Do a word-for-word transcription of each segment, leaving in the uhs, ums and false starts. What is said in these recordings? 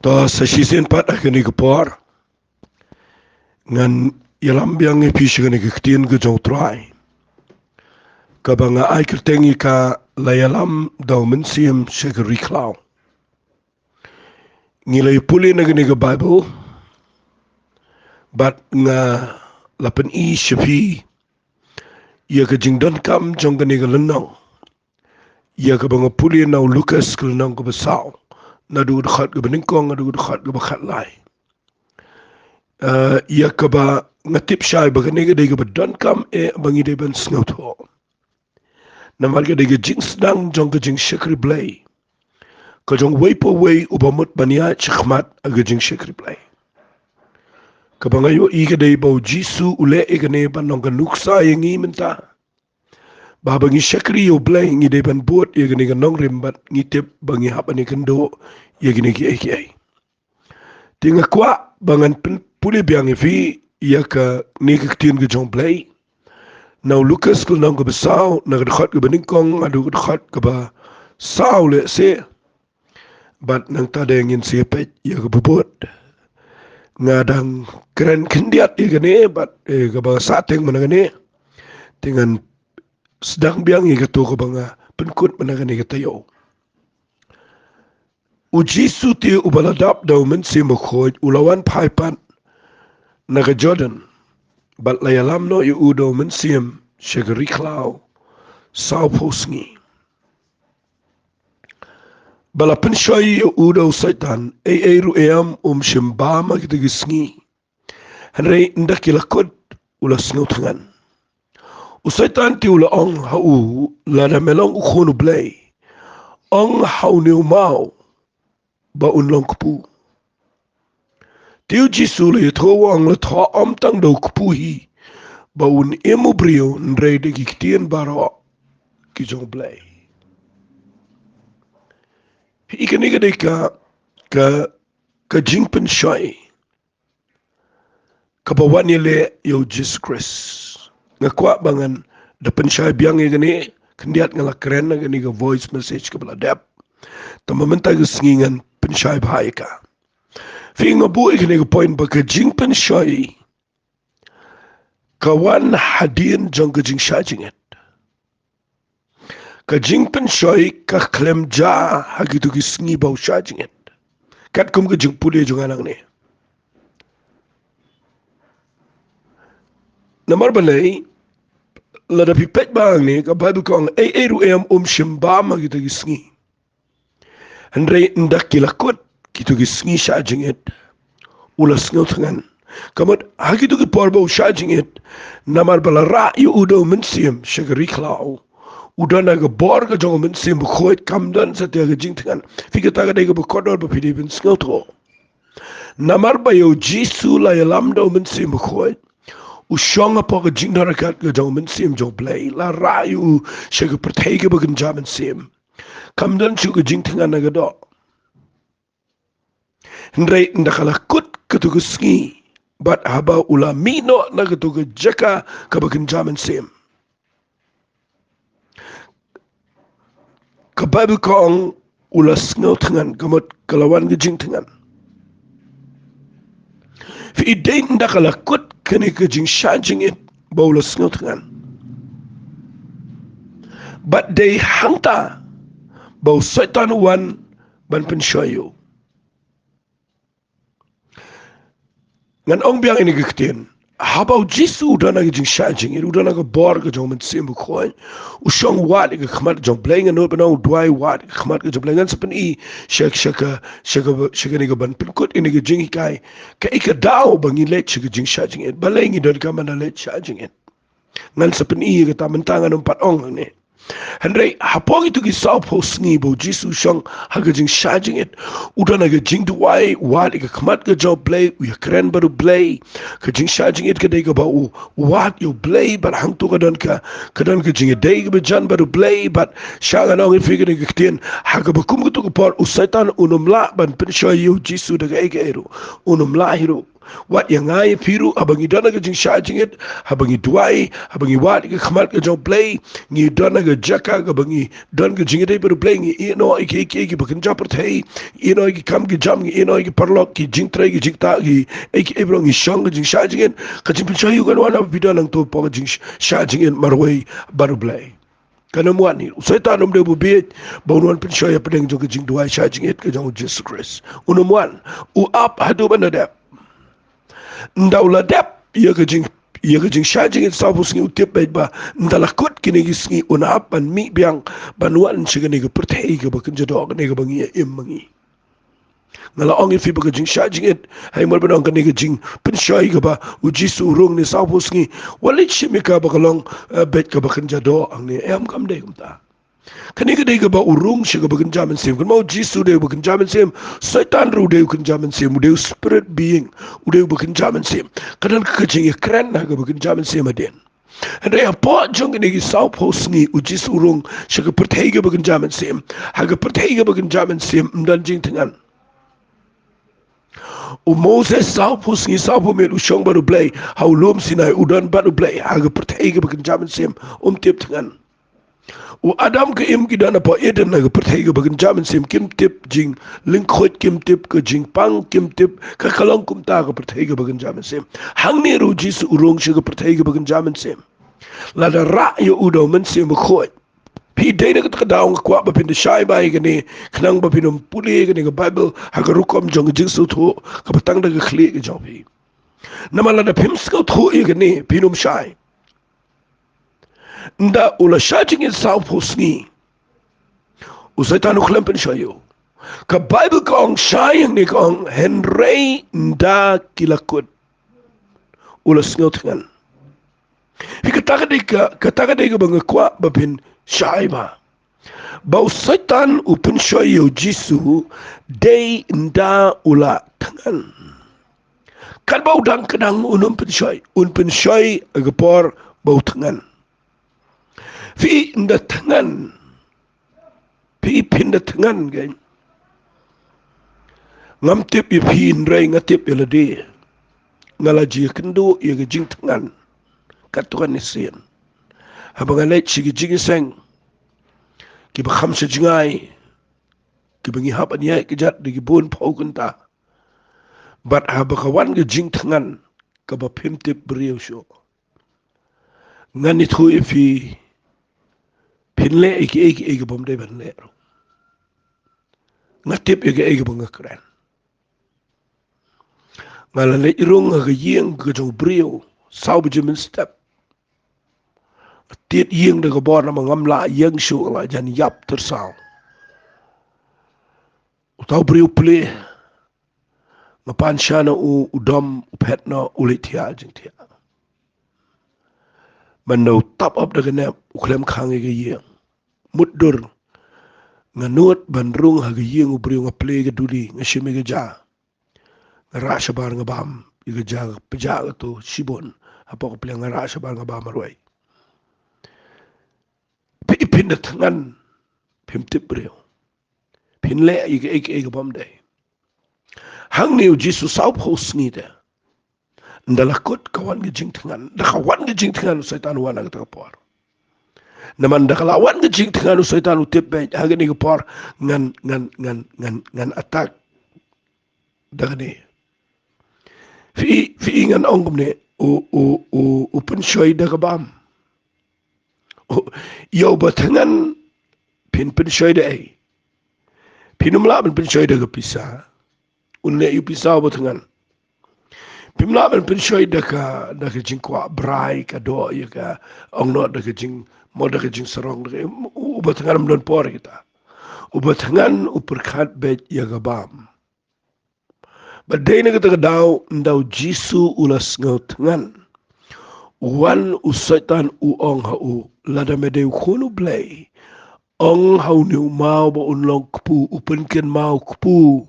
To, sa shisien pat ha kane ka por, ngan ïalam biang ïa phi sha kane ka ktien ka jong U Trai, kaba nga ai kyrteng ïa ka, La Ïalam da U Mynsiem sha ka Ri Khlaw. Ngi la ïa pule na kane ka Baibl, bad nga la pyni sha phi ïa ka jingdonkam jong kane ka lynnong, ïa kaba nga pule na u Lukas ka lynnong kaba saw, naduh ka dkhot kaba nyngkong haduh ka dkhot kaba khatlai. Eh, ïa kaba nga tip shai ba kane ka dei kaba donkam eh ba ngi dei ban sngewthuh. Namar ka dei ka jingsdang jong ka jingshakri Blei ka jong uwei pa uwei uba mut ban ïaid shakhmat ha ka jingshakri Blei. Kaba nga ïohi ka dei ba U Jisu u leh ïa kane ban long ka nuksa ïa ngi mynta, ba haba ngi shakri ïa U Blei ngi dei ban bud ïa kane ka nongrim bad ngi tip ba ngi hap ban ïakynduh ïa kine kiei kiei. Te nga kwah ba ngan pyn-, pule biang ïa phi ïa kane ka ktien ka jong U Blei na u Lukas ka lynnong kaba saw, na ka dkhot kaba nyngkong haduh ka dkhot kaba saw lehse. Bad nangta de ngin sa ïa peit ïa kaba bud. Nga dang kren khyndiat ïa kane bad, eh, kaba sah teng mynta kane, te ngan sdang biang ïa kato kaba nga pynkut mynta kane ka taïew. U Jisu te uba la dap da U Mynsiem Bakhuid u la wan phai pat na ka Jordan, bad la ïalam noh ïa u da U Mynsiem sha ka Ri Khlaw sawphew sngi. Ba la pynshoi ïa u da u Soitan, ei ei ruh em um shym bam ha kita ki sngi. Hynrei ynda ki la kut u la sngewthngan. U Soitan te u la ong ha u, lada me long u Khun u Blei, ong ha une u maw ba un long kpu. Te U Jisu u la ïathuh u ong, la thoh ym tang da u kpu hi ba un im u briew, hynrei da ki ktien baroh ki jong U Blei. Hi kane ka dei ka, ka, ka jingpynshoi kaba wan ïaleh ïa U Jisu Khrist. Nga kwah ba ngan da pynshai biang ïa kane, khyndiat nga la kren ha kane ka voice message kaba la dep. Tangba mynta ka sngi ngan pynshai bha ïa ka. Phi, nga buh ïa kane ka point ba ka jingpynshoi ka wan hadien jong ka jingshah jingit. Ka jingpynshoi ka khlem jia ha kito ki sngi ba u shah jingit. Katkum ka jingpule jong nga nangne. Namar balei, lada phi peit ba hangne, ka Baibl ka ong, ei ei ruh em um shym bam ha kito ki sngi. Hynrei ynda ki la kut kito ki sngi shah jingit, u la sngewthngan. Ka mut ha kito ki por ba u shah jingit, namar ba la rah ïa u da U Mynsiem sha ka Ri Khlaw, u don ha ka bor ka jong U Mynsiem Bakhuid, kam don satia ka jingthngan. Phi, kata ka dei kaba kordor ba phi dei ban sngewthuh. Namar ba ïa U Jisu la ïalam da U Mynsiem Bakhuid, u shong hapoh ka jingdon ryngkat ka jong U Mynsiem jong U Blei, la rah ïa u sha ka pyrthei kaba kynja mynsiem. Kam don shuh ka jingthngan na ka doh. Hynrei ynda ka la kut kato ka sngi, bad haba u la mih noh na kato ka jaka kaba kynja mynsiem, ka Baibl ka ong u la sngewthngan, ka mut ka la wan ka jingthngan. Phi, dei ynda ka la kut kane ka jingshah jingit ba u la sngewthngan. Bad dei hangta ba u Soitan u wan ban pynshoi ïa u. Ngan ong biang ïa kane ka ktien. Haba U Jisu u don ha ka jingshah jingit, u don ha ka bor ka jong U Mynsiem Bakhuid, u shong wad ïa ka khmat jong U Blei, ngan nud ban ong u duwai wad ïa ka khmat ka jong U Blei. Ngan sa pyni sha, sha ka, sha ka, sha kane kaban pynkut ïa kane ka jinghikai, kaei ka daw ba ngi leit sha ka jingshah jingit. Balei ngi donkam ban da leit shah jingit? Ngan sa pyni ïa kata mynta, ngan ym pat ong hangne. Hynrei hapoh kito ki sawphew sngi ba U Jisu u shong ha ka jingshah jingit, u don ha ka jingduwai, u wad ïa ka khmat ka jong U Blei, u ïakren bad U Blei. Ka jingshah jingit ka dei kaba u wad ïa U Blei, bad hangto ka don ka, ka don ka jingïadei kaba jan bad U Blei, bad shah ngan ong ïa phi kane ka ktien, ha kaba kum kato ka por u Soitan un ym lah ban pynshoi ïa U Jisu da kaei kaei ruh. Un ym lah hi ruh. Wat ïa nga ïa phi ruh, haba ngi don ha ka jingshah jingit, haba ngi duwai, haba ngi wad ïa ka khmat ka jong U Blei, ngi don ha ka jaka kaba ngi don ka jingïadei bad U Blei, ngi ïehnoh ïa ki, ïa ki, ïa ki ba kynja pyrthei, ïehnoh ïa ki kam ki jam, ngi ïehnoh ïa ki paralok, ki jingtrei, ki jingktah, ki, ïa ki, ïa ki, ngi shong ka jingshah jingit, ka jingpynshoi u kan wan haba phi don hangto hapoh ka jingshah jingit marwei bad U Blei. Kan ym wan hi. U Soitan um dei uba bieit ba un wan pynshoi hapdeng jong ka jingduwai shah jingit ka jong U Jisu Khrist. Un ym wan. U ap haduh ban da dep. Ynda u la dep ïa ka jing, ïa ka jingshah jingit sawphew sngi, u tip beit ba ynda la kut kine ki sngi un hap ban mih biang ban wan sha kane ka pyrthei kaba kynja doh, kane kaba ngi ïa im ma ngi. Nga la ong ïa phi ba ka jingshah jingit, hynrei mar ba ong kane ka jingpynshoi kaba U Jisu u rung ne sawphew sngi, wat leit shim ïa ka ba ka long, eh, beit kaba kynja doh hangne, em, kam dei kumta. Kane ka dei kaba u rung sha kaba kynja mynsiem. Kynmaw, U Jisu u dei uba kynja mynsiem, Soitan ruh u dei u kynja mynsiem, u dei u spirit being, u dei uba kynja mynsiem. Ka don ka jingïakren ha kaba kynja mynsiem hadien. Hynrei hapoh jong kine ki sawphew sngi U Jisu u rung sha ka pyrthei kaba kynja mynsiem. Ha ka pyrthei kaba kynja mynsiem ym don jingthngan. U Moses sawphew sngi sawphew miet u shong bad U Blei ha u lum Sinai, u don bad U Blei ha ka pyrthei kaba kynja mynsiem, um tip thngan. U Adam, ka Im ki don hapoh Eden ha ka pyrthei kaba kynja mynsiem, kim tip jinglyngkhuid, kim tip ka jingpang, kim tip ka, ka long kumta ka pyrthei kaba kynja mynsiem. Hangne ruh U Jisu u rung sha ka pyrthei kaba kynja mynsiem. Lada rah ïa u da U Mynsiem Bakhuid. Phi, dei na kata ka daw nga kwah ba phin da shai bha ïa kane, khnang ba phin ym pule ïa kane ka Baibl ha ka rukom jong ka jingsngewthuh kaba tang da ka khlieh ka jong phi. Namar lada phim sngewthuh ïa kane, phin ym shai. Ynda u la shah jingit sawphew sngi, u Soitan u khlem pynshoi ïa u. Ka Baibl ka ong shai hangne, ka ong, hynrei ynda ki la kut, u la sngewthngan. Hi kata ka dei ka, kata ka dei kaba nga kwah ba phin shai bha. Ba u Soitan u pynshoi ïa U Jisu dei ynda u la thngan. Katba u dang kdang un ym pynshoi, un pynshoi ha ka por ba u thngan. Phi, ynda thngan, phi, phin da thngan kein. Ngam tip ïa phi hynrei nga tip ïa lade. Nga la ju ïakynduh ïa ka jingthngan katto katne sien. Haba nga leit sha ki jingïaseng kiba kham sha jngai, kiba ngi hap ban ïaid kjat da ki bun phew kynta. Bad haba ka wan ka jingthngan kaba phim tip briew shuh, ngan ïathuh ïa phi, phin leh ïa kiei kiei kibym dei ban leh ruh. Nga tip ïa kiei kiba nga kren. Nga la leit rung ha ka ïing ka jong u briew saw baje mynstep. Tied ïing da ka bor namar ngam lah ïeng shuh, la jan ïap tyrsaw. Uta u briew plie. Nga pan sha na u, u dom, u phet noh, u leit thiah jingthiah. Mynta u tap ap da ka nep, u khlem khang ïa ka ïing. Mutdur nga nud ban rung ha ka ïing u briew, nga plie ka duli, nga shim ïa ka ja. Nga rah shabar nga bam ïa ka ja, pjah kato shibun. Hapoh ka pliang nga rah shabar nga bam marwei. Phi, phin da thngan, phim tip briew. Phin leh ïa kiei kiei kibym dei. Hangne u Jisu sawphew sngi te. Ynda la kut ka wan ka jingthngan. Da ka wan ka jingthngan u Soitan u wan ha kata ka por. Namar ynda ka la wan ka jingthngan u Soitan u tip beit ha kane ka por ngan, ngan, ngan, ngan, ngan attack da kane. Phi, phi, ngan ong kumne, u, u, u, u pynshoi da ka bam. U, ïa uba thngan phin pynshoi da ei? Phin ym lah ban pynshoi da ka pisa. Un leh ïa u pisa uba thngan. Phim lah ban pynshoi da ka, da ka jingkwah brai, ka doh ïa ka, ong noh, da ka jing, mo da ka jingsarong, da ka, u, uba thngan ym don por ïa kita. Uba thngan u pyrkhat beit ïa ka bam. Bad dei na kata ka daw ynda u Jisu u la sngewthngan, u wan u Soitan u ong ha u, lada me dei u Khun u Blei, ong ha une u maw ba un long kpu, u pynkynmaw kpu.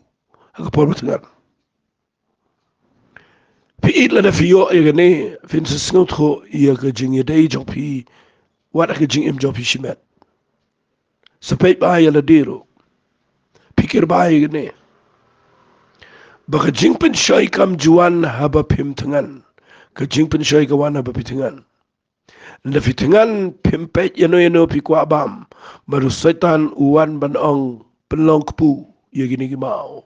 Ha ka por ba thngan. Phi ïeit, lada phi ïoh ïa kane, phin sa sngewthuh ïa ka jingïadei jong phi wat ha ka jingim jong phi shimet. Sa peit bha ïa lade ruh. Pyrkhat bha ïa kane. Ba ka jingpynshoi kam ju wan haba phim thngan. Ka jingpynshoi ka wan haba phi thngan. Ynda phi thngan phim peit ïano ïano phi kwah bam. Bad u Soitan u wan ban ong pynlong kpu ïa kine ki maw.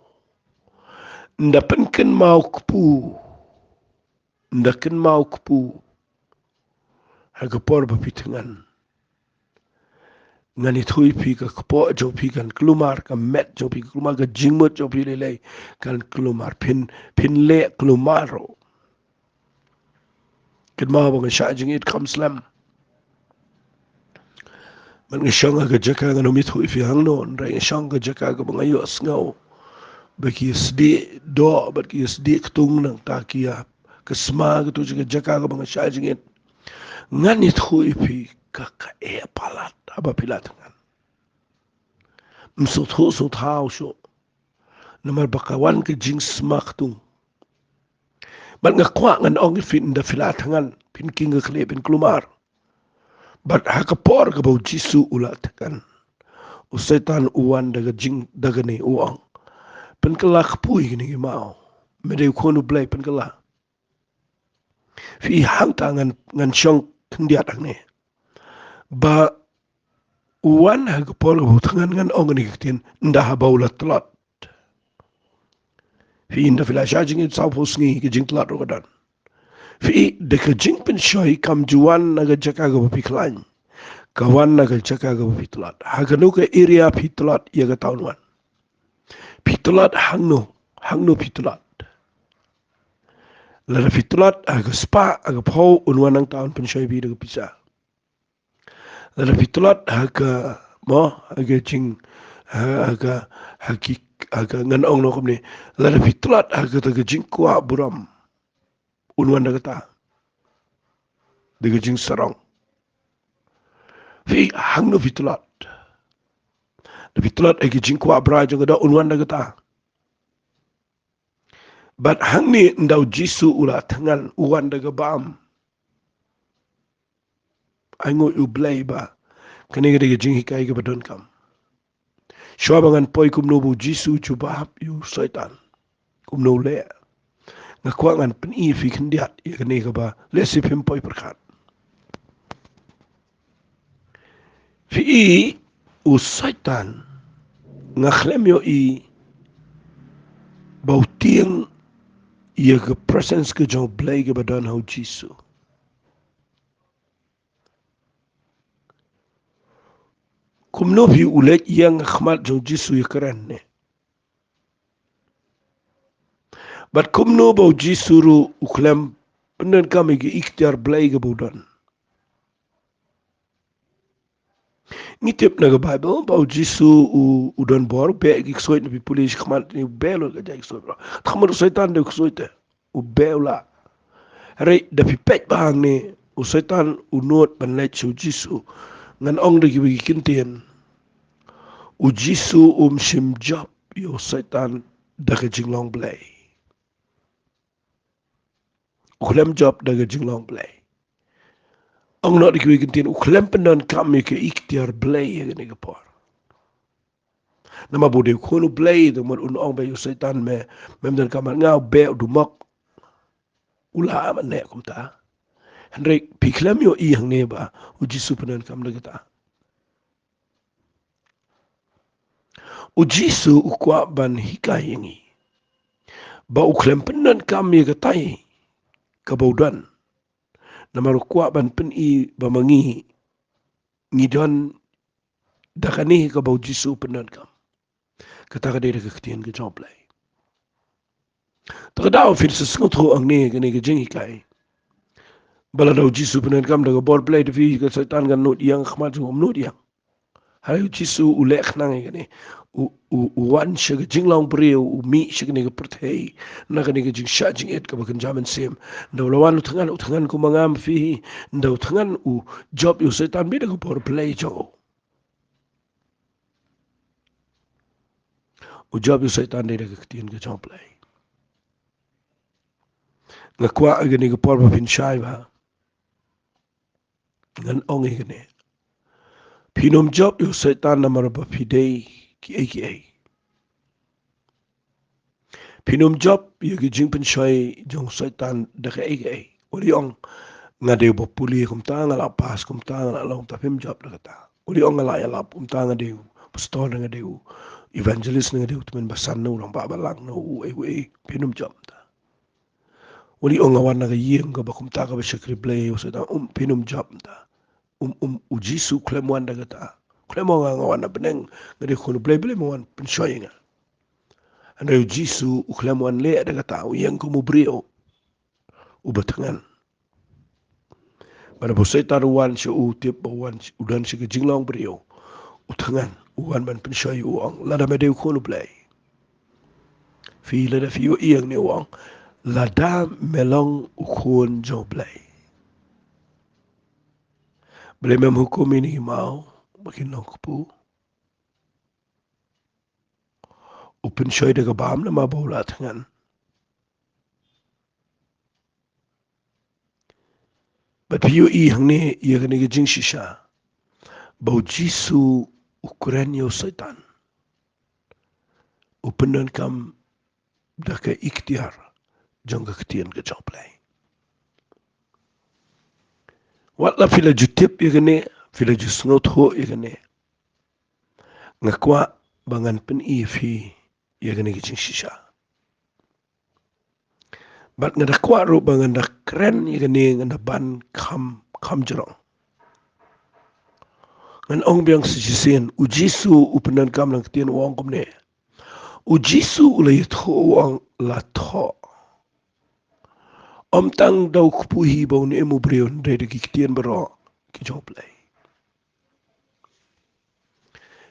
Ynda pynkynmaw kpu. Ynda kynmaw kpu. Ha ka por ba phi thngan. Ngan ïathuh ïa phi ka kpoh jong phi kan kulmar, ka met jong phi ka kulmar, ka jingmut jong phi lei lei kan kulmar. Phin, phin leh kulmar ruh. Kynmaw ba nga shah jingit kham slem. Bad nga shong ha ka jaka ngan ym ïathuh ïa phi hangno, hynrei nga shong ha ka jaka kaba nga ïohsngew ba ki ïasdieh doh, bad ki ïasdieh ktung nangta ki ïa ka sma, kato ka jaka kaba nga shah jingit. Ngan ïathuh ïa phi ka, ka eh palat haba phi la thngan. Ym sngewthuh sngewthaw shuh. Namar ba ka wan ka jingsma ktung. Bad nga kwah ngan ong ïa phi ynda phi la thngan, phin king ka khlieh, phin kulmar. Bad ha ka por kaba u Jisu u la thngan, u Soitan u wan da ka jing, da kane u ong, pynkylla kpu ïa kine ki maw. Me dei u khun u Blei, pynkylla. Phi, hangta ngan, ngan shong khyndiat hangne. Ba u wan ha ka por kaba u thngan, ngan ong kane ka ktien, ynda haba u la tlot. Phi, ynda phi la shah jingit sawphew sngi, ka jingtlot ruh ka don. Phi, da ka jingpynshoi kam ju wan na ka jaka kaba phi khlaiñ. Ka wan na ka jaka kaba phi tlot. Ha kano ka area phi tlot ïa kata un wan. Phi tlot hangno, hangno phi tlot. Lada phi tlot ha ka spah, ha ka phew, un wan nangta un pynshoi phi da ka pisa. Lada phi tlot ha ka, mo, ha ka jing, ha, ha ka, ha ki, ha ka, ngan ong noh kumne. Lada phi tlot ha kata ka jingkwah burom, un wan da kata. Da ka jingsarong. Phi, hangno phi tlot. Lada phi tlot ha ka jingkwah brai jong ka doh, un wan da kata. Bad hangne ynda u Jisu u la thngan, u wan da ka bam. Ai nguh ïa u Blei ba kane ka dei ka jinghikai kaba donkam. Shuwa ba ngan poi kumno ba u Jisu u jubab ïa u Soitan, kumno u leh, nga kwah ngan pyni ïa phi khyndiat ïa kane kaba lehse phim poi pyrkhat. Phi, u Soitan, nga khlem ïohi ba u tieng ïa ka presence ka jong u Blei kaba don ha u Jisu. Kumno phi, u leit ïeng ha khmat jong u Jisu ïakren ne? Bad kumno ba u Jisu ruh u khlem pyndonkam ïa ka iktiar Blei kaba u don? Ngi tip na ka Baibl ba u Jisu u, u don bor, u beh ïa ki ksuid, na phi pule shakhmat ne u beh lut ka jait ksuid. Te kumno u Soitan dei u ksuid te? U beh u lah. Hynrei da phi peit bha hangne, u Soitan u nud ban leit sha u Jisu. Ngan ong da kiwei ki kyntien. U Jisu um shym jop ïa u Soitan da ka jinglong Blei. U khlem jop da ka jinglong Blei. Ong noh da kiwei ki kyntien, u khlem pyndonkam ïa ka iktiar Blei ïa kane ka por. Namar ba u dei u khun u Blei, te mut un ong beit ïa u Soitan, me, mem donkam bad nga, u beh, u dumok. U lah ban leh kumta. Hynrei phi khlem ïohi hangne ba u Jisu pyndonkam da kata. U Jisu u kwah ban hikai ïa ngi ba u khlem pyndonkam ïa katai kaba u don. Namar u kwah ban pyni ba ma ngi ngi don da kane kaba u Jisu u pyndonkam. Kata ka dei da ka ktien ka jong u Blei. Te ka daw phin sa sngewthuh hangne kane ka jinghikai. Ba lada u Jisu pyndonkam da ka bor Blei, te phi, ka Soitan kan nud ïeng ha khmat jong u, um nud ïeng. Hynrei u Jisu u leh khnang ïa kane. U, u, u wan sha ka jinglong briew, u mih sha kane ka pyrthei. Na kane ka jingshah jingit kaba kynja mynsiem. Ynda u la wan u thngan, u thngan kum ma nga ma phi. Ynda u thngan u jop ïa u Soitan beit da ka bor Blei jong u. U jop ïa u Soitan dei da ka ktien ka jong u Blei. Nga kwah ha kane ka por ba phin shai bha, ngan ong ïa kane. Phin ym jop ïa u Soitan namar ba phi dei kiei kiei. Phin ym jop ïa ki jingpynshoi jong Soitan da kaei kaei. U dei ong, nga dei uba pule kumta, nga la pass kumta, nga la long ta, phim jop da kata. U dei ong, nga la ïalap kumta, nga dei u pastor, nga dei u evangelist, nga dei u tymmen basan, u rangbah balang, u ei u ei, phin ym jop ta. U dei ong, nga wan na ka ïing kaba kumta, kaba shakri Blei, u Soitan, um, phin ym jop ta. Um, um, u Jisu u khlem wan da kata. U khlem ong nga wan na bneng, nga dei khun u Blei, Blei ma wan pynshoi nga. Hynrei u Jisu u khlem wan leh da kata, u ïeng kum u briew uba thngan. Bad haba u Soitan u wan sha u, tip ba u wan, u don sha ka jinglong briew, u thngan, u wan ban pynshoi, u ong, lada me dei u khun u Blei. Phi, lada phi ïohi hangne u ong, lada me long u khun jong u Blei, balei mem hukum ïa kine ki maw ba kin long kpu? U pynshoi da ka bam namar ba u la thngan. Bad phi ïohi hangne ïa kane ka jingshisha ba u Jisu u kren ïa u Soitan. U pyndonkam da ka iktiar jong ka ktien ka jong u Blei. Wat la phi la ju tip ïa kane, phi la ju sngewthuh ïa kane, nga kwah ba ngan pyni ïa phi ïa kane ka jingshisha. Bad nga da kwah ruh ba ngan da kren ïa kane, ngan da ban kham, kham jrong. Ngan ong biang sa shisien, u Jisu u pyndonkam lang ktien, u ong kumne. U Jisu u la ïathuh, u ong, la thoh. Ym tang da u kpu hi ba une u briew, hynrei da ki ktien baroh ki jong u Blei.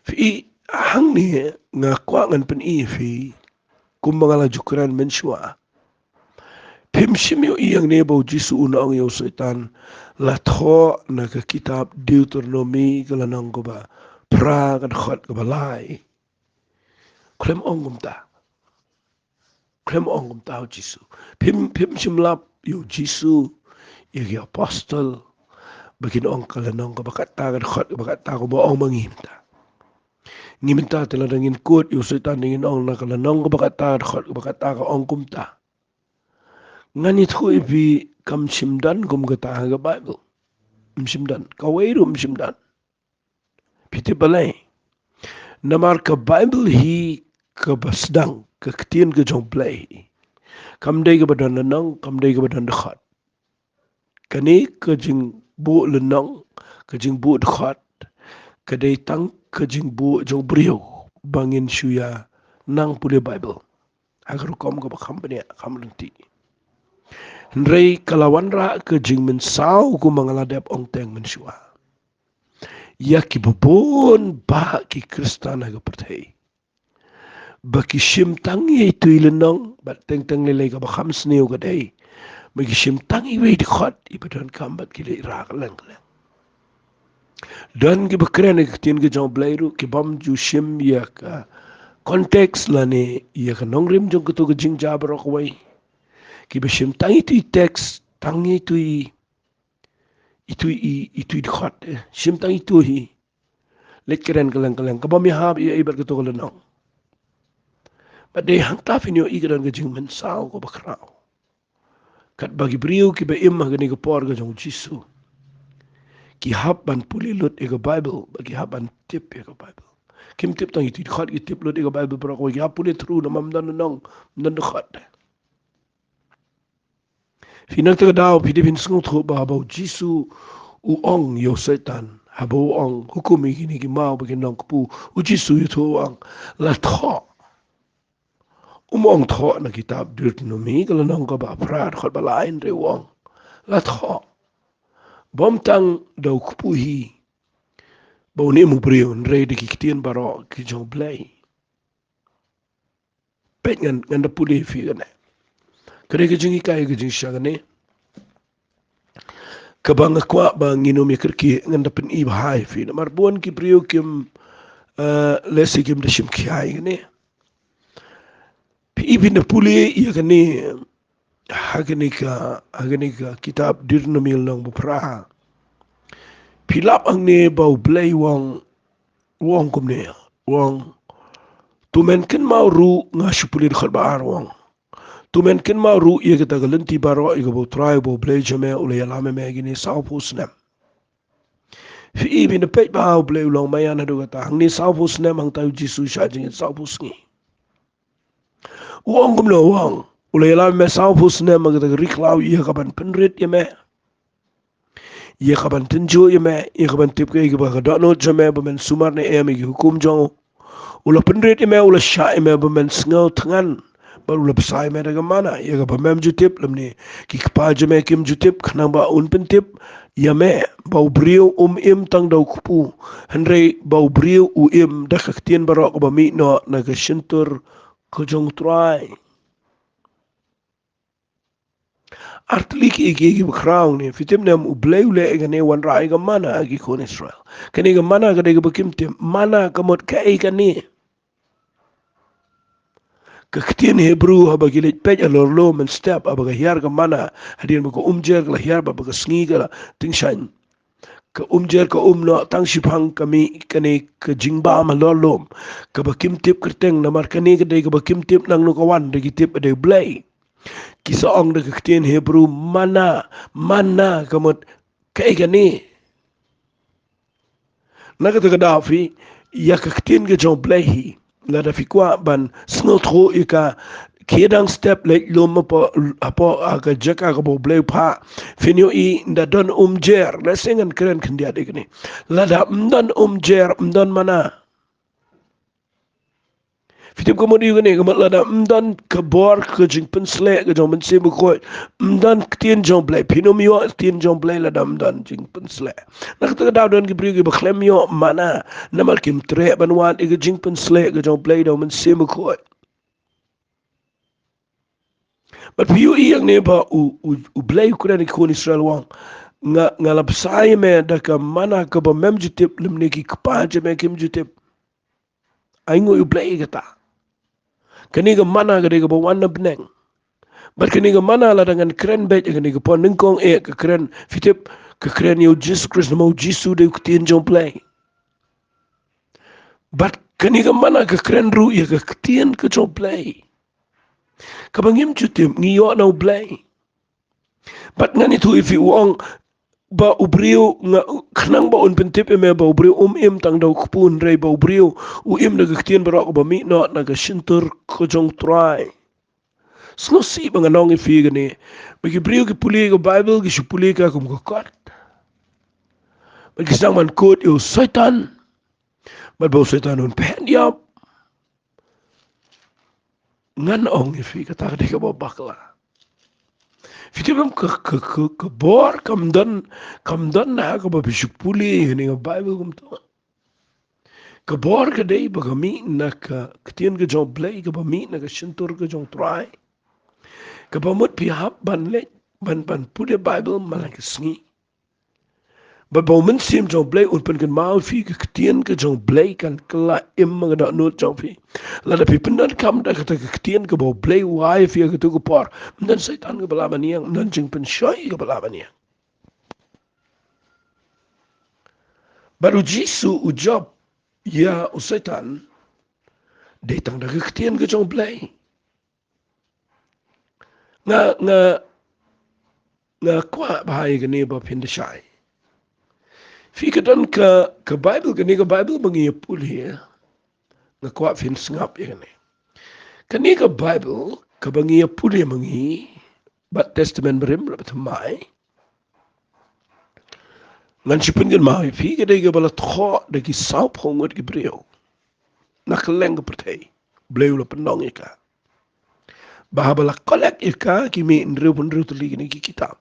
Phi, hangne nga kwah ngan pyni ïa phi, kumba nga la ju kren mynshuwa. Phim shym ïohi hangne ba u Jisu un ong ïa u Soitan, la thoh na ka kitab Deuteronomi ka lynnong kaba phra, ka dkhot kaba lai. Khlem ong kumta. Khlem ong kumta u Jisu. Phim, phim shym lap ïa u Jisu, ïa ki apostol, ba kin ong ka lynnong kaba kata, ka dkhot kaba kata, kumba ong ma ngi mynta. Ngi mynta te lada ngin kut ïa u Soitan, ngin ong na ka lynnong kaba kata, ka dkhot kaba kata, ka ong kumta. Ngan ïathuh ïa phi, kam shym don kum kata ha ka Baibl. Ym shym don. Kawei ruh ym shym don. Phi tip balei? Namar ka Baibl hi kaba sdang, ka ktien ka jong u Blei. Kam dei kaba don lynnong, kam dei kaba don dkhot. Kane ka jingbuh lynnong, ka jingbuh dkhot, ka dei tang ka jingbuh jong u briew ba ngin shu ïa nang pule Baibl ha ka rukom kaba kham bniah, kham ryntih. Hynrei ka la wanrah ka jingmynsaw, kumba nga la dep ong teng mynshuwa, ïa kiba bun bah ki Khristan ha ka pyrthei, ba ki shim tang ïa itu i lynnong, bad teng teng lei lei kaba kham sniew ka dei ba ki shim tang iwei i dkhot iba donkam, bad ki leit rah kylleng kylleng. Don kiba kren ïa ka ktien ka jong u Blei ruh, ki bym ju shim ïa ka context lane ïa ka nongrim jong kato ka jingjia baroh kawei. Kiba shim tang itu i text, tang itu i, itu i, itu i dkhot, eh, shim tang itu hi. Leit kren kylleng kylleng, ka bym ïahap ei ei bad kato ka lynnong. Bad dei hangta phin ïohi ka don ka jingmynsaw kaba khraw. Katba ki briew kiba im ha kane ka por ka jong u Jisu, ki hap ban pule lut ïa ka Baibl, bad ki hap ban tip ïa ka Baibl. Kim tip tang itu i dkhot, ki tip lut ïa ka Baibl baroh kawei, ki hap pule through, namar ym don lynnong, ym don dkhot. Phi, nangta ka daw phi dei phin sngewthuh ba haba u Jisu u ong ïa u Soitan, haba u ong, hukum ïa kine ki maw ba kin long kpu, u Jisu u ïathuh, u ong, la thoh. Um ong thoh na kitab Deuteronomi ka lynnong kaba phra, dkhot ba lai, hynrei u ong, la thoh. Bym tang da u kpu hi ba une u briew, hynrei da ki ktien baroh ki jong u Blei. Peit, ngan, ngan da pule ïa phi kane. Ka dei ka jinghikai ka jingshisha kane kaba nga kwah ba ngin ym ïa kyrkieh, ngan da pyni bha ïa phi. Namar bun ki briew kim, eh, lehse kim da shim khia ïa kane. Phi, phin da pule ïa kane ha kane ka, ha kane ka kitab Deuteronomi lynnong ba phra. Phi lap hangne ba u Blei u ong, u ong kumne, u ong, to men kynmaw ruh, nga shu pule dkhot ba ar, u ong, To men kynmaw ruh ïa kata ka lynti baroh ïa kaba U Trai uba U Blei jong me u la ïalam ïa me ha kine sawphew snem. Phi i, phin da peit ba U Blei u long maïan haduh katta. Hangne sawphew snem, hangta U Jisu shah jingim sawphew sngi. U ong kumno? U ong u la ïalam ïa me sawphew snem ha kata ka ri khlaw ïa kaban pynrit ïa me, ïa kaban tynjuh ïa me, ïa kaban tip kaei kaba ka dohnud jong me, ba men sumar ne em ïa ki hukum jong u. U la pynrit ïa me, u la shah ïa me ba men sngew thngan, bad u la bsa ïa me da ka manna ïa kaba mem ju tip, lymne ki kpa jong me kim ju tip, khnang ba un pyntip ïa me ba u briew um im tang da u kpu, hynrei ba u briew u im da ka ktien baroh kaba mih noh na ka shyntur ka jong U Trai. Ar tylli ki, ki, kiba khraw ne, phi tip ne em, U Blei u leh ïa kane wanrah ïa ka manna ha ki khun Israel. Kane ka manna ka dei kaba kim tip, manna ka mut kaei kane. Ka ktien Hebru haba ki leit peit halor lum mynstep, haba ka hiar ka manna, hadien ba ka umjer ka la hiar bad ba ka sngi ka la tyngshaiñ, ka umjer ka um noh tang shiphang, ka mih kane ka jingbam halor lum, kaba kim tip kyrteng, namar kane ka dei kaba kim tip nangno ka wan, da ki tip ba dei U Blei. Ki sa ong da ka ktien Hebru manna, manna ka mut kaei kane. Na kata ka daw phi, ïa ka ktien ka jong U Blei hi, lada phi kwah ban sngewthuh ïa ka, khie dang step leit lum hapoh, hapoh, ah, ka jaka kaba U Blei u phah, phin ïohi ynda don umjer, lehse ngan kren khyndiat ïa kane. Lada ym don umjer, ym don manna. Phi tip ka mut ïa kane, ka mut lada ym don ka bor ka jingpynsleh ka jong U Mynsiem Bakhuid, ym don ktien jong U Blei, phin ym ïoh ktien jong U Blei lada ym don jingpynsleh. Na kata ka daw don ki briew kiba khlem ïoh manna, namar kim treh ban wad ïa ka jingpynsleh ka jong U Blei da U Mynsiem Bakhuid. Bad phi ïohi hangne ba u, u, U Blei u kren ïa ki khun Israel u ong, nga, nga la bsa ïa me da ka manna kaba mem ju tip, lymne ki kpa jong me kim ju tip. Ainguh ïa U Blei ïa kata. Kane ka manna ka dei kaba wan na bneng. Bad kane ka manna lada ngan kren beit ïa kane ka por nyngkong eh, ka kren, phi tip, ka kren ïa U Jisu Khrist, namar U Jisu u dei u ktien jong U Blei. Bad kane ka manna ka kren ruh ïa ka ktien ka jong U Blei, kaba ngim ju tip, ngi ïoh na U Blei. Bad ngan ïathuh ïa phi, u ong ba u briew, nga, khnang ba un pyntip ïa me ba u briew um im tang da u kpu, hynrei ba u briew u im da ka ktien baroh kaba mih noh na ka shyntur ka jong U Trai. Sngewsih ba ngan ong ïa phi kane, ba ki briew ki pule ka Baibl, ki shu pule ka kum ka kot. Bad ki sdang ban kut ïa u Soitan, bad ba u Soitan un phet ïap. Ngan ong ïa phi, kata ka dei kaba bakla. Phi tip em, ka, ka, ka, ka bor kam don, kam don na kaba phi shu pule ïa kane ka Baibl kumto. Ka bor ka dei ba ka mih na ka ktien ka jong U Blei, kaba mih na ka shyntur ka jong U Trai, kaba mut phi hap ban leit ban, ban pule Baibl man la ka sngi. Bad ba U Mynsiem jong U Blei un pynkynmaw ïa phi, ka ktien ka jong U Blei kan kylla im ha ka dohnud jong phi. Lada phi pyndonkam da kata ka ktien kaba U Blei u ai ïa phi ha katu ka por, ym don Soitan kaba lah ban ïeng, ym don jingpynshoi kaba lah ban ïeng. Bad U Jisu u jop ïa u Soitan dei tang da ka ktien ka jong U Blei. Nga, nga, nga kwah ba ha ïa kane ba phin da shai. Phi, ka don ka, ka Baibl, kane ka Baibl ba ngi ïa pule, nga kwah phin sngap ïa kane. Kane ka Baibl kaba ngi ïa pule ma ngi, bad Testament Barim, bad Thymmai, ngan shu pynkynmaw ïa phi, ka dei kaba la thoh da ki sawphew ngut ki briew na kylleng ka pyrthei. U Blei u la pynlong ïa ka. Ba haba la collect ïa ka, ki mih hynriew hynriew tylli kine ki kitab.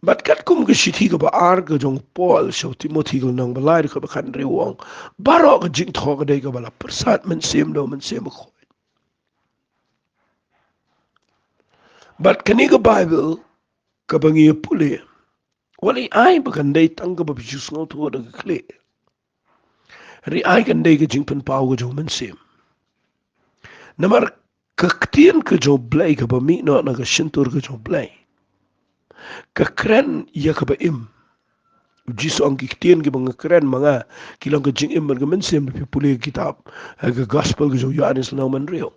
Bad katkum ka shithi kaba ar ka jong u Paul sha u Timothi, ka lynnong ba lai, dkhot ba khathynriew, u ong, baroh ka jingthoh ka dei kaba la pyrsad mynsiem da U Mynsiem Bakhuid. Bad kane ka Baibl kaba ngi ïa pule, wat la ai ba kan dei tang kaba phi shu sngewthuh da ka khlieh, hynrei ai kan dei ka jingpynpaw ka jong U Mynsiem. Namar ka ktien ka jong U Blei kaba mih noh na ka shyntur ka jong U Blei, ka kren ïa kaba im. U Jisu ong ki ktien kiba nga kren ma nga ki long ka jingim bad ka mynsiem, phi pule ka kitab, ha ka gospel ka jong u Ïoannis lynnong ba hynriew.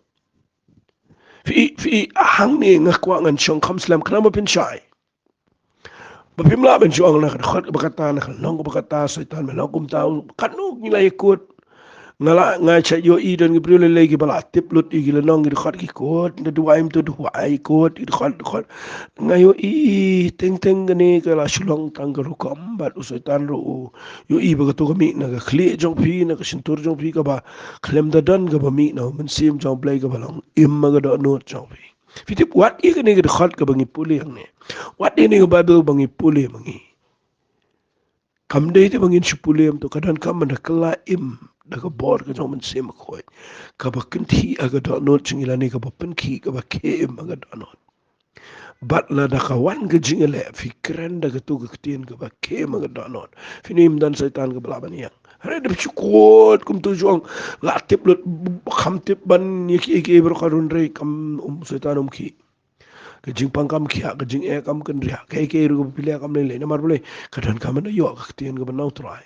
Phi, phi, hangne nga kwah ngan shong kham slem khnang ba phin shai. Ba phim lah ban shu ong na ka dkhot kaba kata, na ka lynnong kaba kata, Soitan me long kumta, katno ngi la ïakut. Nga la, nga shait ïohi don ki briew lei lei kiba la tip lut ïa ki lynnong ki dkhot ki kut, da duwai ym tu duwai kut, ki dkhot dkhot. Nga ïohi teng teng kane ka la shu long tang ka rukom bad u Soitan ruh u ïohi ba kato ka mih na ka khlieh jong phi, na ka shyntur jong phi kaba khlem da don kaba mih na u Mynsiem jong u Blei kaba long im ha ka dohnud jong phi. Phi tip wat ïa kane ka dkhot kaba ngi pule hangne. Wat ïa kane ka Baibl ba ngi pule ma ngi. Kam dei te ba ngin shu pule ym tu, ka donkam ban da kylla im da ka bor ka jong u Mynsiem Bakhuid. Kaba kynthih ha ka dohnud jong ngi lane kaba pynkhih kaba khie im ha ka dohnud. Bad lada ka wan ka jingïaleh phi kren da kato ka ktien kaba khie im ha ka dohnud. Phin ym don Soitan kaba lah ban ïeng. Hynrei da phi shu kut kumto shu ong la tip lut, kham tip ban ïa kiei kiei baroh ka run rei kam, um, Soitan um khih. Ka jingpang kam khiah, ka jingeh kam kynriah, kaei kaei ruh kaba phi leh kam lei lei. Namar balei? Ka donkam ban da ïoh ka ktien kaba na u Trai.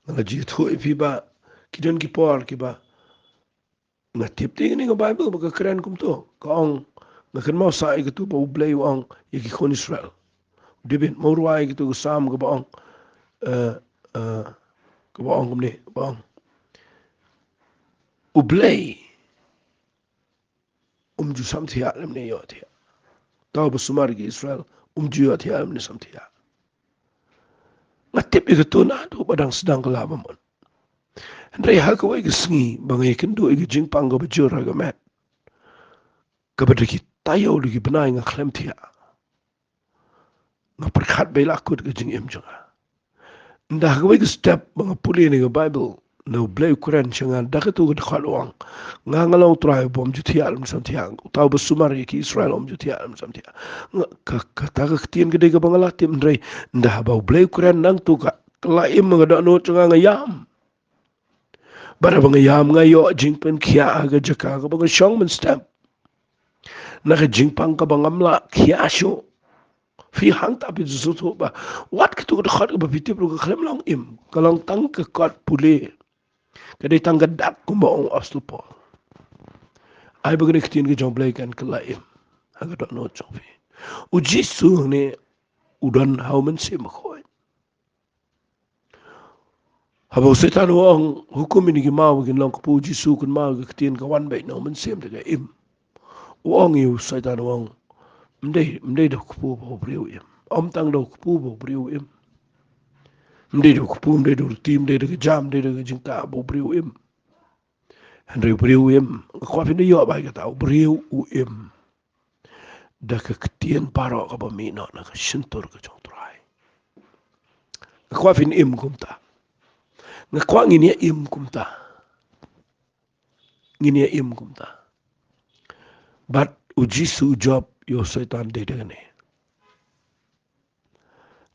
Nga la ju ïathuh ïa phi ba ki don ki por kiba nga tip te kane ka Baibl ba ka kren kumto, ka ong, nga kynmaw sa ïa kato ba u Blei u ong ïa ki khun Israel. David ma u rwai ïa kato ka Salm kaba ong, eh, eh, kaba ong kumne, kaba ong, U Blei um ju samthiah lymne ïohthiah. Uta uba sumar ïa ki Israel um ju ïohthiah lymne samthiah. Nga tip ïa kato naduh ba dang sdang kylla ba mut. Hynrei ha kawei ka sngi ba nga ïakynduh ïa ka jingpang kaba jur ha ka met, kaba da ki taïew da ki bnai nga khlem thiah, nga pyrkhat ba la kut ka jingim jong nga. Ynda ha kawei ka step ba nga pule na ka Baibl, na u Blei u kren sha nga da kato ka dkhot u ong, nga nga long u Trai uba um ju thiah lymne samthiah, uta uba sumar ïa ki Israel um ju thiah lymne samthiah. Nga, ka, kata ka ktien ka dei kaba nga la tip, hynrei ynda haba u Blei u kren nangto ka, ka la im ha ka dohnud jong nga, nga ïam. Bad haba nga ïam nga ïoh jingpynkhiah ha ka jaka kaba nga shong mynstep, na ka jingpang kaba ngam lah khiah shuh. Phi hangta phi ju sngewthuh ba wat kato ka dkhot kaba phi tip ruh ka khlem long im, ka long tang ka kot pule. Ka dei tang ka dak kumba ong u Apostol Paul. Ai ba kane ka ktien ka jong u Blei kan kylla im ha ka dohnud jong phi. U Jisu hangne u don ha u Mynsiem Bakhuid. Haba u Soitan u ong, hukum ïa kine ki maw ba kin long kpu, u Jisu u kynmaw ïa ka ktien, ka wan beit na u Mynsiem da ka im. U ong ïa u Soitan u ong, ym dei, ym dei da u kpu ba u briew u im. Ym tang da u kpu ba u briew u im. Ym dei da u kpu, ym dei da u riti, ym dei da ka jam, ym dei da ka jingtah ba u briew u im. Hynrei u briew u im. Nga kwah phin da ïoh ba ïa kata, u briew u im da ka ktien baroh kaba mih noh na ka shyntur ka jong u Trai. Nga kwah phin im kumta. Nga kwah ngin ïa im kumta. Ngin ïa im kumta. Bad u Jisu u jop ïa u Soitan dei da kane.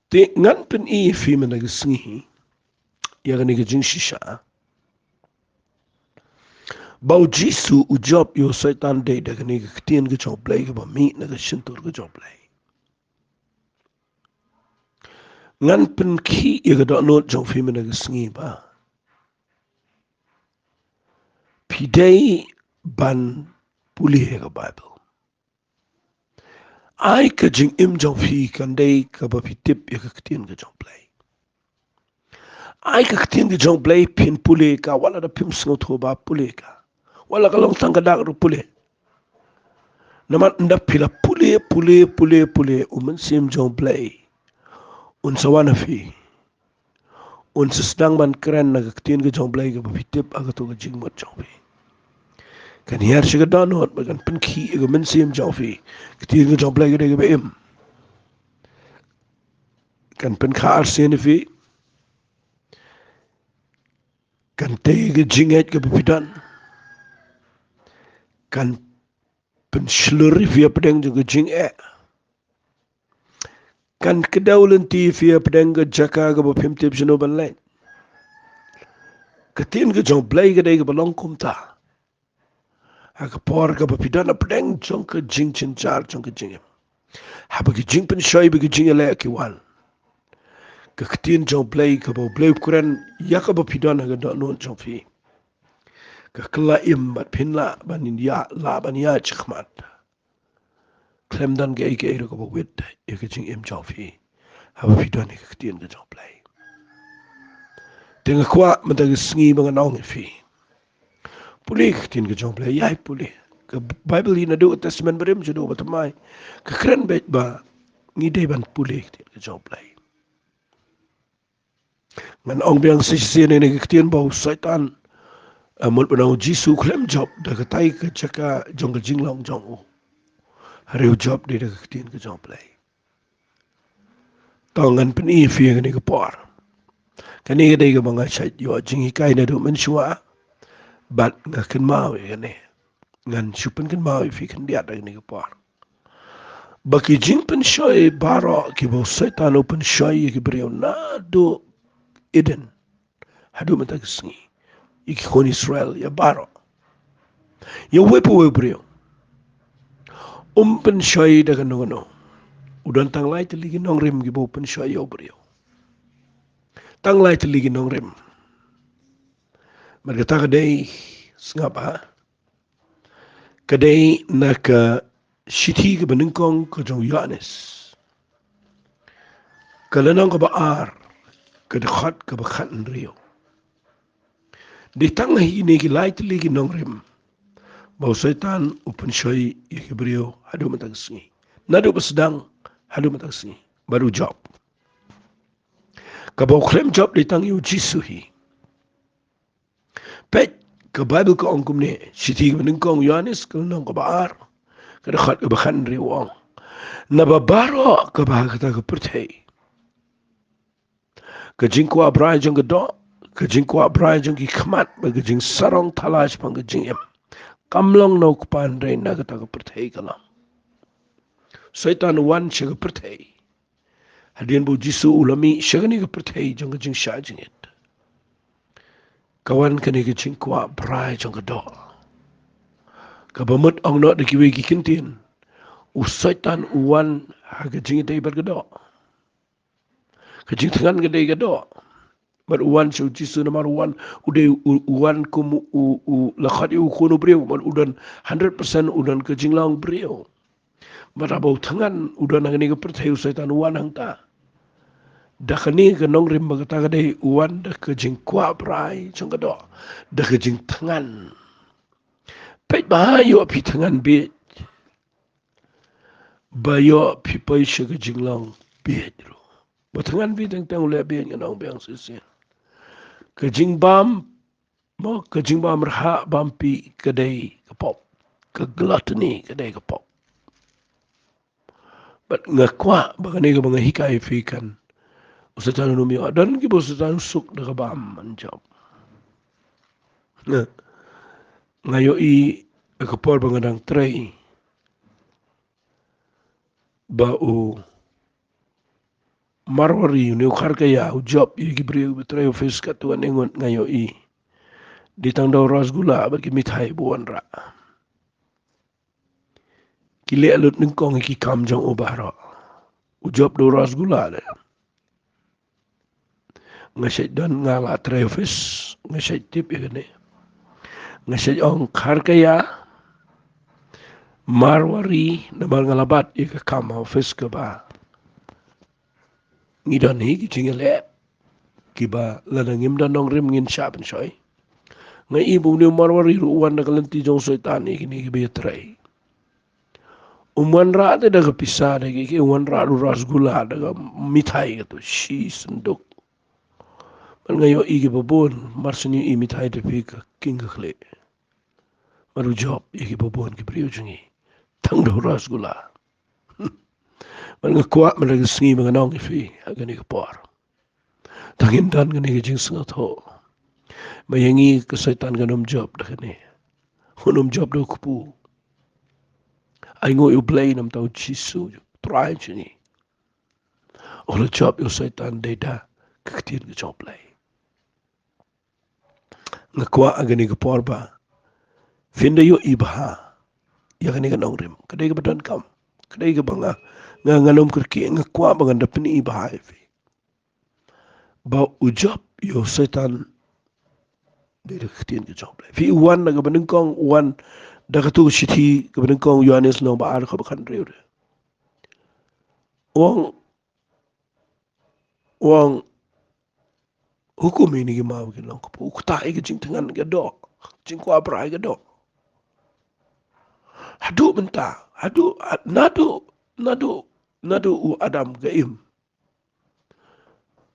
Te ngan pyni ïa phi mynta ka sngi ïa kane ka jingshisha ba u Jisu u jop ïa u Soitan dei da kane ka ktien ka jong u Blei kaba mih na ka shyntur ka jong u Blei. Ngan pynkhih ïa ka dohnud jong phi mynta ka sngi ba phi dei ban pule ïa ka Baibl. Ai ka jingim jong phi kan dei kaba phi tip ïa ka ktien ka jong u Blei. Ai ka ktien ka jong u Blei, phin pule ka, wat la da phim sngewthuh ba pule ka. Wat la ka long tang ka dak ruh pule. Namar ynda phi la pule, pule, pule, pule, u Mynsiem jong u Blei un sa wan ha phi. Un sa sdang ban kren na ka ktien ka jong u Blei kaba phi tip ha kato ka jingmut jong phi. Kan hiar sha ka dohnud bad kan pynkhih ïa ka mynsiem jong phi. Ka ktien ka jong u Blei ka dei kaba im. Kan pynkha arsien ïa phi. Kan tei ïa ka jingngeit kaba phi don. Kan pynshlur ïa phi hapdeng jong ka jingeh. Kan kdew lynti ïa phi hapdeng ka jaka kaba phim tip shano ban leit. Ka ktien ka jong u Blei ka dei kaba long kumta. Ha ka por kaba phi don hapdeng jong ka jingjynjar jong ka jingim. Haba ki jingpynshoi bad ki jingïaleh ki wan, ka ktien jong U Blei kaba U Blei u kren ïa kaba phi don ha ka dohnud jong phi ka kylla im bad phin lah ban ïa, lah ban ïa shakmat. Khlem don kaei kaei ruh kaba wit ïa ka jingim jong phi haba phi don ïa ka ktien ka jong U Blei. Te nga kwah mynta ka sngi ba ngan ong ïa phi, pule ka ktien ka jong U Blei, ïai pule. Ka Baibl hi naduh ka Testament Barim shaduh ba thymmai ka kren beit ba ngi dei ban pule ka ktien ka jong U Blei. Ngan ong biang shisien ïa kane ka ktien ba u Soitan, eh, mut ba u Jisu u khlem jop da katai ka jaka jong ka jinglong jong u. Hynrei u jop dei da ka ktien ka jong U Blei. To ngan pyni ïa phi ha kane ka por. Kane ka dei kaba nga shait ïoh jinghikai naduh mynshuwa bad nga kynmaw ïa kane. Ngan shu pynkynmaw ïa phi khyndiat ha kane ka por ba ki jingpynshoi baroh kiba u Soitan u pynshoi ïa ki briew naduh Eden haduh mynta ka sngi, ïa ki khun Israel, ïa baroh, ïa uwei pa uwei u briew, um pynshoi da kano kano. U don tang lai tylli ki nongrim kiba u pynshoi ïa u briew. Tang lai tylli ki nongrim. Bad kata ka dei, sngap ha, ka dei na ka shithi kaba nyngkong ka jong u Ïoannis, ka lynnong kaba ar, ka dkhot kaba khathynriew. Dei tang ha kine ki lai tylli ki nongrim ba u Soitan u pynshoi ïa ki briew haduh mynta ka sngi, naduh ba sdang haduh mynta ka sngi, bad u jop. Kaba u khlem jop dei tang ïa u Jisu hi. Peit, ka Baibl ka ong kumne, shithi kaba nyngkong u Ïoannis, ka lynnong kaba ar, ka dkhot kaba khathynriew, u ong, naba baroh kaba ha kata ka pyrthei, ka jingkwah brai jong ka doh, ka jingkwah brai jong ki khmat, bad ka jingsarong thala shaphang ka jingim, kam long na u Kpa hynrei na kata ka pyrthei ka long. Soitan u wan sha ka pyrthei hadien ba u Jisu u la mih sha kane ka pyrthei jong ka jingshah jingit. Ka wan kane ka jingkwah brai jong ka doh. Kaba mut ong noh da kiwei ki kyntien, u Soitan u wan ha ka jingïadei bad ka doh. Ka jingthngan ka dei ka doh. Bad u wan sha u Jisu namar u wan, u dei u, u wan kum u, u la khot ïa u khun u briew, bad u don hundred percent u don ka jinglong briew. Bad haba u thngan u don ha kane ka pyrthei, u Soitan u wan hangta da kane ka nongrim ba kata ka dei u wan da ka jingkwah brai jong ka doh, da ka jingthngan. Peit ba ha ïoh phi thngan bieit, ba ïoh phi poi sha ka jinglong bieit ruh. Ba thngan bieit teng teng u leh bieit, ngan ong biang shisien. Ka jingbam, mo, ka jingbam rhah bam pih ka dei ka pop. Ka gluttony ka dei ka pop. Bad nga kwah ba kane kaba nga hikai ïa phi kan, u Soitan un ym ïoh. Don kiba u Soitan u suk da ka bam, man jop. Nga, nga ïohi ha ka por ba nga dang trei ba u Marwari, une u Kharkaya, u jop ïa ki briew ba trei office katto katne ngut, nga ïohi. Dei tang da u rasgulla bad ki mithai ba u wanrah. Ki leh lut nyngkong ïa ki kam jong u baroh. U jop da u rasgulla de. Nga shait don, nga la trei office, nga shait tip ïa kane. Nga shait ong Kharkaya, Marwari, namar nga la bat ïa ka kam office kaba ngi don hi ki jingïaleh kiba lada ngim don nongrim ngin shah pynshoi. Nga i ba une u Marwari ruh u wan da ka lynti jong u Soitan ïa kine kiba ïatrei. Um wanrah te da ka pisa da ki, ki wanrah da u rasgulla da ka mithai, kato shi synduk. Bad nga ïohi kiba bun, mar shu ïohi mithai te phi ka king ka khlieh. Bad u jop ïa kiba bun ki briew jong ngi tang da u rasgulla. Bad nga kwah mynta ka sngi ba ngan ong ïa phi ha kane ka por, tang ngin don kane ka jingsngewthuh ba ïa ngi ka Soitan kan ym jop da kane. Un ym jop da u kpu. Ainguh ïa u Blei namar u Jisu, u Trai jong ngi, u la jop ïa u Soitan dei da ka ktien ka jong u Blei. Nga kwah ha kane ka por ba phin da ïohi bha ïa kane ka nongrim, ka dei kaba donkam, ka dei kaba nga Nga, ngan ym kyrkieh, nga kwah ba ngan da pyni bha ïa phi ba u Job ïa u Soitan dei da ka ktien ka jong U Blei. Phi, u wan da kaba nyngkong, u wan da katu ka shithi kaba nyngkong Ïoannis lynnong ba ar, kaba khathynriew. U ong, u ong, hukum ïa kine ki maw kin long kpoh, u ktah ïa ka jingthngan ka doh, jingkwah brai ka doh. Haduh mynta, haduh, naduh, naduh, naduh u Adam ka im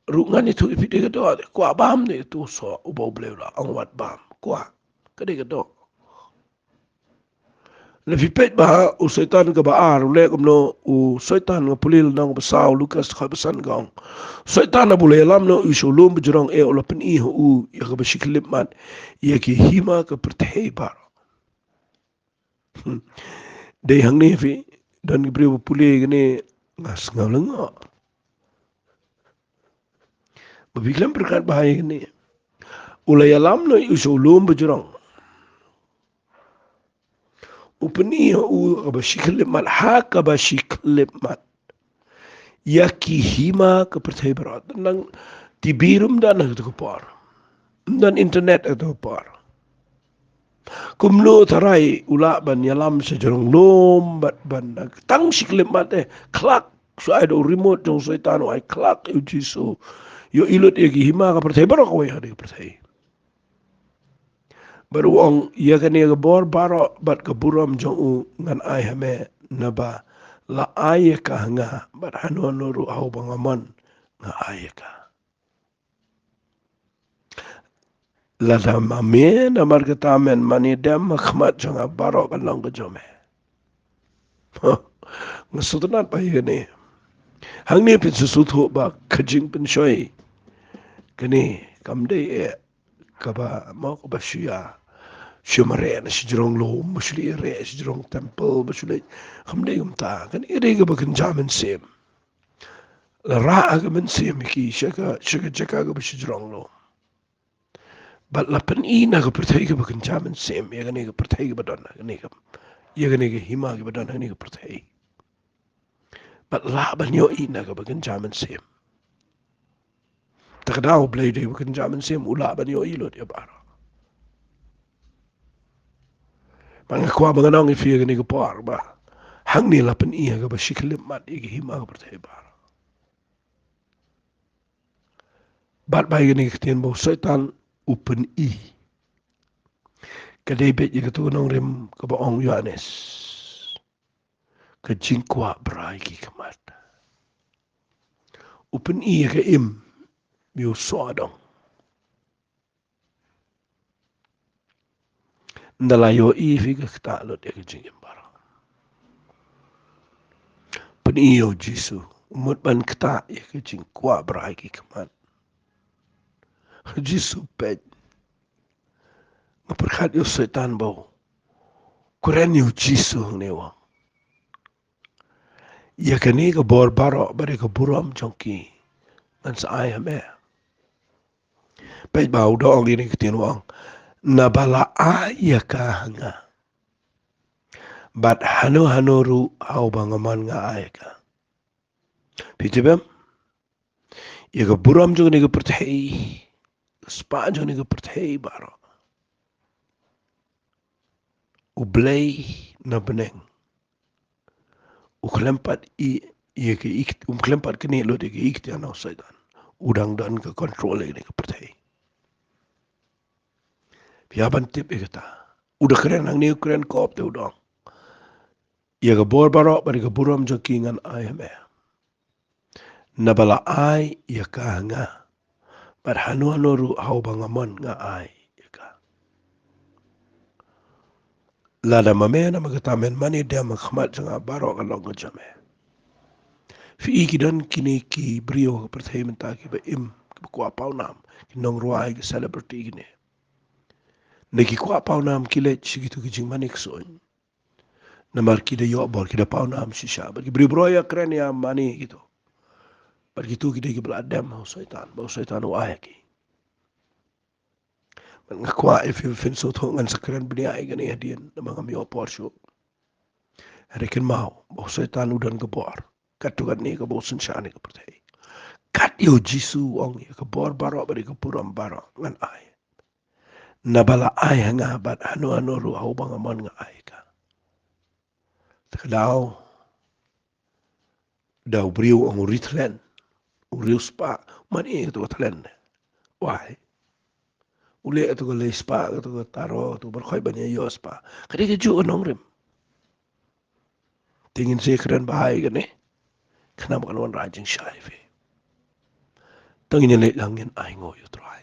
ruh ngan ïathuh ïa phi, dei ka doh, kwah bam ne, uto u soh uba U Blei u la ong wat bam, kwah, ka dei ka doh. Lada phi peit bha, u Soitan kaba ar u leh kumno? U Soitan, nga pule lynnong ba saw Lukas, dkhot ba san, ka ong, u Soitan haba u la ïalam noh ïa u sha u lum ba jrong, eh, u la pyni ha u ïa kaba shi khyllipmat ïa ki hima ka pyrthei baroh. Dei hangne phi, don ki briew ba pule kane, nga sngew lyngngoh ba phi khlem pyrkhat bha ïa kane. U la ïalam noh ïa u sha u lum ba jrong, u pyni ha u kaba shi khyllipmat, ha kaba shi khyllipmat, ïa ki hima ka pyrthei baroh. Nang T V ruh ym don ha katu ka por, ym don internet ha katu ka por. Kumno tharai u lah ban ïalam sha jrong lum bad ban, tang shi khyllipmat, eh, khlak, shu ai da u remote jong u Soitan, u ai khlak ïa u Jisu, ïohi lut ïa ki hima ka pyrthei baroh kawei ha kane ka pyrthei. Bad u ong, ïa kane ka bor baroh bad ka burom jong u ngan ai ha me, naba la ai ïa ka ha nga, bad hano hano ruh ha uba nga mon nga ai ïa ka. Lada ma me namar kata men mane dem, ha khmat jong nga baroh kan long ka jong me. Nga sngewtynnat bha ïa kane. Hangne phin sa sngewthuh ba ka jingpynshoi kane kam dei eh kaba, mo, kaba shu ïa, shu mareh na shi jrong lum, ba shu leit reh shi jrong temple, ba shu leit, kam dei kumta. Kane ka dei kaba kynja mynsiem. La rah ha ka mynsiem ïa ki sha ka, sha ka jaka kaba shi jrong lum. Bad la pyni na ka pyrthei kaba kynja mynsiem, ïa kane ka pyrthei kaba don, kane ka, ïa kane ka hima kaba don, kane ka pyrthei. Bad lah ban ïohi na kaba kynja mynsiem. Te ka daw U Blei dei ba kynja mynsiem, u lah ban ïohi lut ïa baroh. Bad nga kwah ba ngan ong ïa phi ïa kane ka por ba hangne la pyni ha kaba shi khyllipmat ïa ki hima ka pyrthei baroh. Bad ba ïa kane ka ktien ba u Soitan u pyni, ka dei beit ïa katu ka nongrim kaba ong Ïoannis, ka jingkwah brai ki khmat. U pyni ïa ka im, ïa u soh dong. Ynda la ïohi phi ka ktah lut ïa ka jingim baroh. Pyni ïa u Jisu, u mut ban ktah ïa ka jingkwah brai ki khmat. Jisu peit. Nga pyrkhat ïa u Soitan ba u kren ïa u Jisu hangne, u ong, ïa kane ka bor baroh bad ïa ka burom jong ki ngan sa ai ha me. Peit ba u da ong ïa kane ka ktien, u ong, naba la ai ïa ka ha nga, bad hano hano ruh ha uba nga mon nga ai ïa ka. Phi tip em? Ïa ka burom jong kane ka pyrthei, ka spah jong kane ka pyrthei baroh, U Blei na bneng u khlem pat i, ïa ka ik-, um khlem pat knieh lut ïa ka ikhtiar na u Soitan. U dang don ka control ïa kane ka pyrthei. Phi hap ban tip ïa kata. U da kren hangne, u kren kop te u da ong, ïa ka bor baroh bad ïa ka burom jong ki ngan ai ha me, naba la ai ïa ka ha nga, bad hano hano ruh ha uba nga mon nga ai ïa ka. Lada ma me namar kata men mane dem, ha khmat jong nga baroh kan long ka jong me. Phi i, ki don kine ki briew ha ka pyrthei mynta kiba im, kiba kwah pawnam, ki nongrwai, ki celebrity kine. Ne ki kwah pawnam, ki leit sha kito ki jingmane ksuiñ. Namar ki da ïoh bor, ki da pawnam shisha. Bad ki briew baroh ïa kren ïa mane kito. Bad kito ki dei kiba la dem ha u Soitan, ba u Soitan u ai ha ki. Bad nga kwah ïa phi, phin sngewthuh, ngan sa kren bniah ïa kane hadien, namar ngam ïoh por shuh. Hynrei kynmaw ba u Soitan u don ka bor. Katto katne kaba u synshar ïa ka pyrthei. Kat ïa u Jisu u ong ïa ka bor baroh bad ïa ka burom baroh ngan ai. Naba la ai ha nga bad hano hano ruh ha uba nga mon nga ai ka. Te ka daw da u briew u ong u ri thlen, u ri u spah, man ïa kata ka thlen ne. Wai. U leh kata ka lei spah, kata ka taro, kata ka ban khoi ban ïa ïoh spah. Ka dei kajuh ka nongrim. Te ngin sa kren bha ïa kane. Khnang ba kan wanrah jingshai ïa phi. Tang ngin ïa leit lang ngin ainguh ïa u Trai.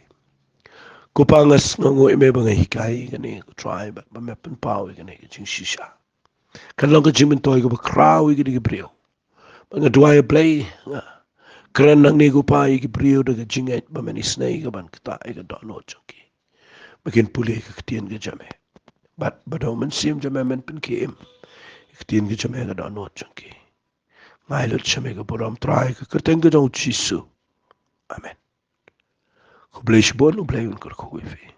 Ko Pa nga sngewnguh ïa me ba nga hikai ïa kane ko Trai bad ba me pynpaw ïa kane ka jingshisha. Kan long ka jingmyntoi kaba khraw ïa kine ki briew. Ba nga duwai ïa Blei nga kren nangne ko Pa ïa ki briew da ka jingngeit ba men isynei ka ban ktah ïa ka dohnud jong ki. Ba kin pule ïa ka ktien ka jong me. Bad ba da u Mynsiem jong me men pynkhie im ïa ka ktien ka jong me ha ka dohnud jong ki. Nga ai lut sha me ka burom Trai ha ka kyrteng ka jong u Jisu. Amen. Khublei shibun, U Blei un kyrkhu ïa phi.